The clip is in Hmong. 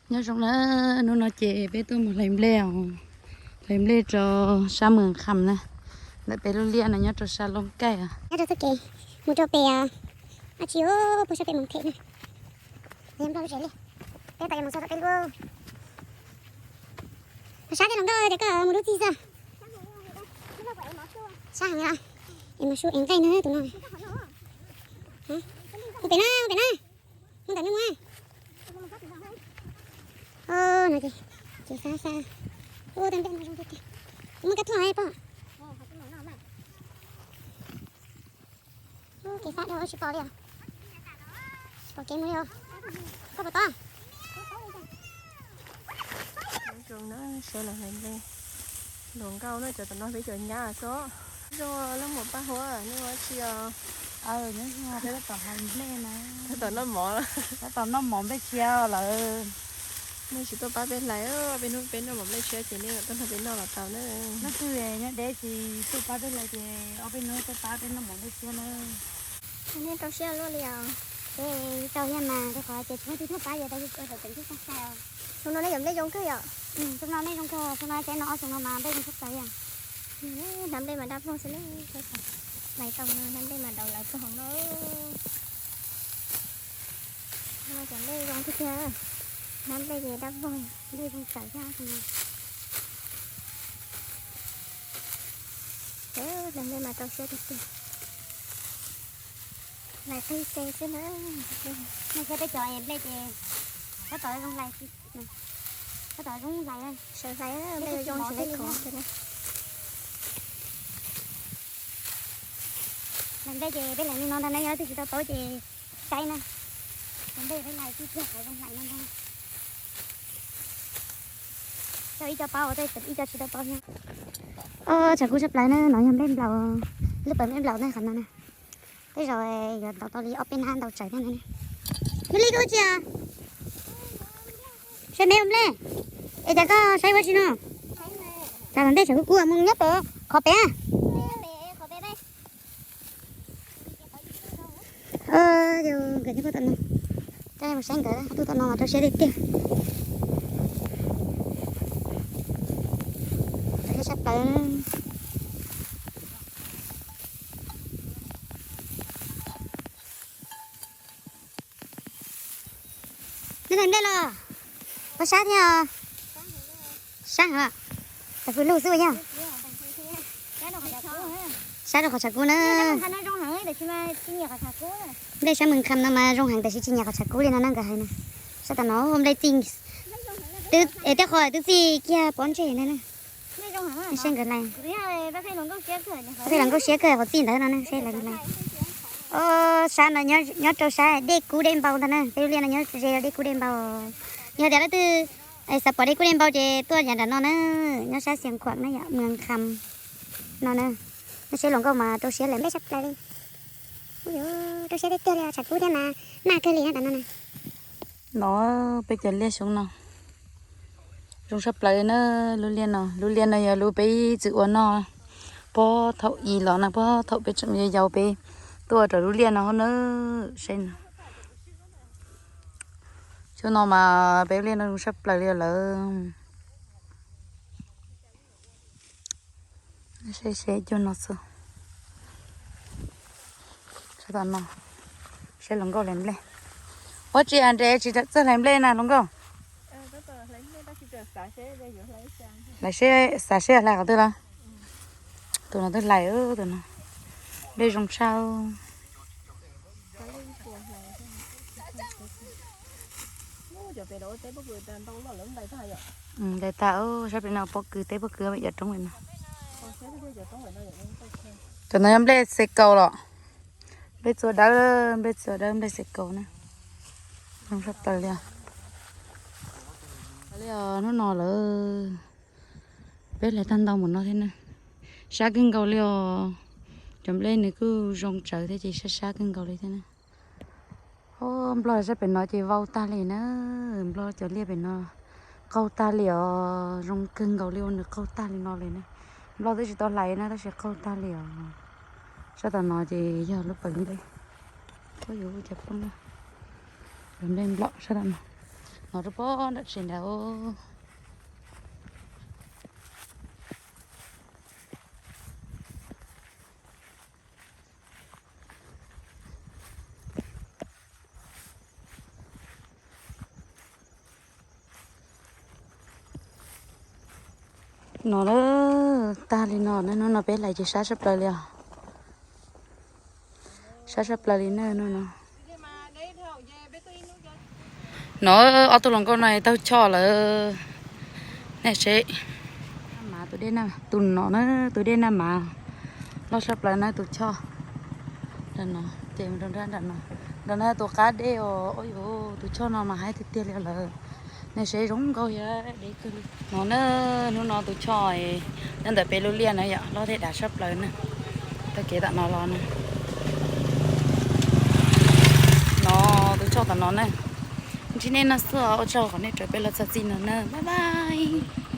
Nyob zoo na, hnub no ces peb tuaj mus hlais nplej os, hlais nplej rau sab Mws Kham na, ntawm peb lub liaj no nyob rau sab Looj Kaij os. Nyob rau txoj kev mus rau pem, a tsis puag sab pem mus them na. Nplog lub tsev li, peb tau yuav mus txog tom peb lub. Sab tej los nkauj ces koj mus lub txij xwb. Sab heev li, es mas su es nqaij na tus no. Mus pem na, mus pem na. Mus ntawm no mus. No ces, ces sab sab. Ua tau nplej no zoo tiag tiag. Muaj kab thuaj pom. Ua kev fab dhau tsis pom li os. Tsis pom kev mus li os. Koj pom tod? Zoo na, saib los hlais nplej. Hluas nkauj na, cov tom no peb cov nyab xwb. Zoo, leej muam Paj Huab, nej ua dab tsi os? Peb tab tom hlais nplej na. Tab tom noj mov, tab tom noj mov nplej tshiab lawm. Nej tsis tuaj pab peb hlais, ob peb hnub peb noj mov nplej tshiab ces nej tuaj nrog peb noj los tau na. Hnub twg nyob deb tsis tuaj pab peb hlais ces ob peb hnub tuaj pab peb noj mov nplej tshiab na. Nej rau siab luaj li os. Ces rau thiab mas, rau qhov ces tsis muaj tus tuaj pab, yuav tau ua tseem tib tag sai os. Xyoo no nej yuav nplej zoo kawg yom? Xyoo no nplej zoo kawg, xyoo no ces no ob xyoo no mas nplej zoo tshaj plaws li. Hnab nplej mas dab vog xwb na, hlais tau no hnab nplej mas daus lawv pog no. Cov nplej zoo tiag tiag, hnab nplej ces dab vog, nplej zoo tshaj thiab xyoo no. Hlais nplej mas rau siab tiag tiag. Hlais qig xe xwb na. Nej saib peb cov nplej ces tab tom zoo hlais, tab tom zoo hlais, sawv hlais, nplej zoo tsis hlais li. Hlais nplej ces peb hlais li no ntag na, yog leej twg tsis tau paub ces saib na. Hlais nplej peb hlais tib pliag qhov zoo hlais no ntag. Coj ib co paub, ib co tsis tau paub thiab. Tshav kub tshaj plaws na, no yog nplej nplaum, lub pawg nplej nplaum na qhov no na. Tej zaum yuav ntaus tau li ob peb hnab ntau tsawv thiab na. Yog li koj ua tsi os? Saib nplej ua nplej. Es cas koj saib ua tsi no? Cas tom ntej tshav kub kub mus nyob pem qhov pem. Yog nkawd nyob tom no, coj mus saib nkawd, ob tug tom no mas rau siab tiag tiag. Rau siab tshaj plaws. Nej hlais nplej los? Ua sab thiab os. Sab heev, tas fws lug xwb yog. Sab rau qhov tshav kub na. Nplej sab Mws Kham no mas zoo heev tab sis tsis nyiam qhov tshav kub li no na, nkawd hais na. Sab tom no nplej txij, es tej qho twb txij kiag pob ntseg na. Saib nkawd hlais. Peb los nkauj siab kawg qhov txij ntawd no na, saib nkawd hlais. Sab no nyob rau sab dej kub dej npau ntag na, peb lub liaj no nyob ze dej kub dej npau. Yog tias leej twg xav pom dej kub dej npau ces tuaj yav nram no na, nyob sab Xias Khuam na yom, Mws Kham no na. Nej saib hluas nkauj mas rau siab hlais nplej tshaj plaws li. Rau siab tiag tiag li, tshav kub thiab mas maj kawg li na tom no na. No peb cov liaj xyoo no zoo tshaj plaws na. Lub liaj no, lub liaj no yog lub peb txwm ua noj puag thaum i los na, puag thaum peb tseem yau yau peb tuaj rau lub liaj no na. Saib no, xyoo no mas peb lub liaj no zoo tshaj plaws li lawm. Saib seb cuag no xwb. Sab tom no, saib hluas nkauj hlais nplej. Ua tsi nres tsis txawj hlais nplej na hluas nkauj? Hlais seb, xav seb hlais qhov twg los? Tus no twb hlais, tus no nplej zoo tshaj. Ntais tag, sab pem no pob kws teb pob kws cov roob li no. Cov no yog nplej xes kaus los? Nplej txua dawb, nplej txua dawb, nplej xes kaus na. Zoo tshaj plaws li os. Li os, hnub no lawm peb hlais tag ntau mus no thiab na. Sab kawg nkaus li os. Cov nplej nws kuj zoo tsawv thiab ces sab sab kawg nkaus li thiab na. Nplog sab pem no ces vau tag li na. Nplog cov liaj pem no qaug tag li os, zoo kawg nkaus li ua nws qaug tag li no li na. Nplog twb tsis tau hlais na tab sis qaug tag li os. Sab tom no ces yog lub pawg nplej. Cov poob, cov nplej nplaum sab tom no. No rau pob nram tsev ntawd. No na, tag li no na, hnub no peb hlais ces sab sab plaws li os. Sab sab plaws li na hnub no. No ob tug hluas nkauj no taug choj lawm. Nej seb, tus no na, tus dej naj mas loj sab plaws na tus choj. Nram no ces nram no, nram no tus qab dej os. Ua yuav tus choj no mas haib tiag tiag li lawm. Nej seb zoo nkauj thiab deb kawg li. No na, hnub no tus choj nyob ntawm peb lub liaj na yom, loj thiab dav sab plaws na. Taug kev tom no los na. No tus choj tom no na. Ntsib nej no xwb, ua tsaug qhov nej caum peb los txog txij no na, bye bye.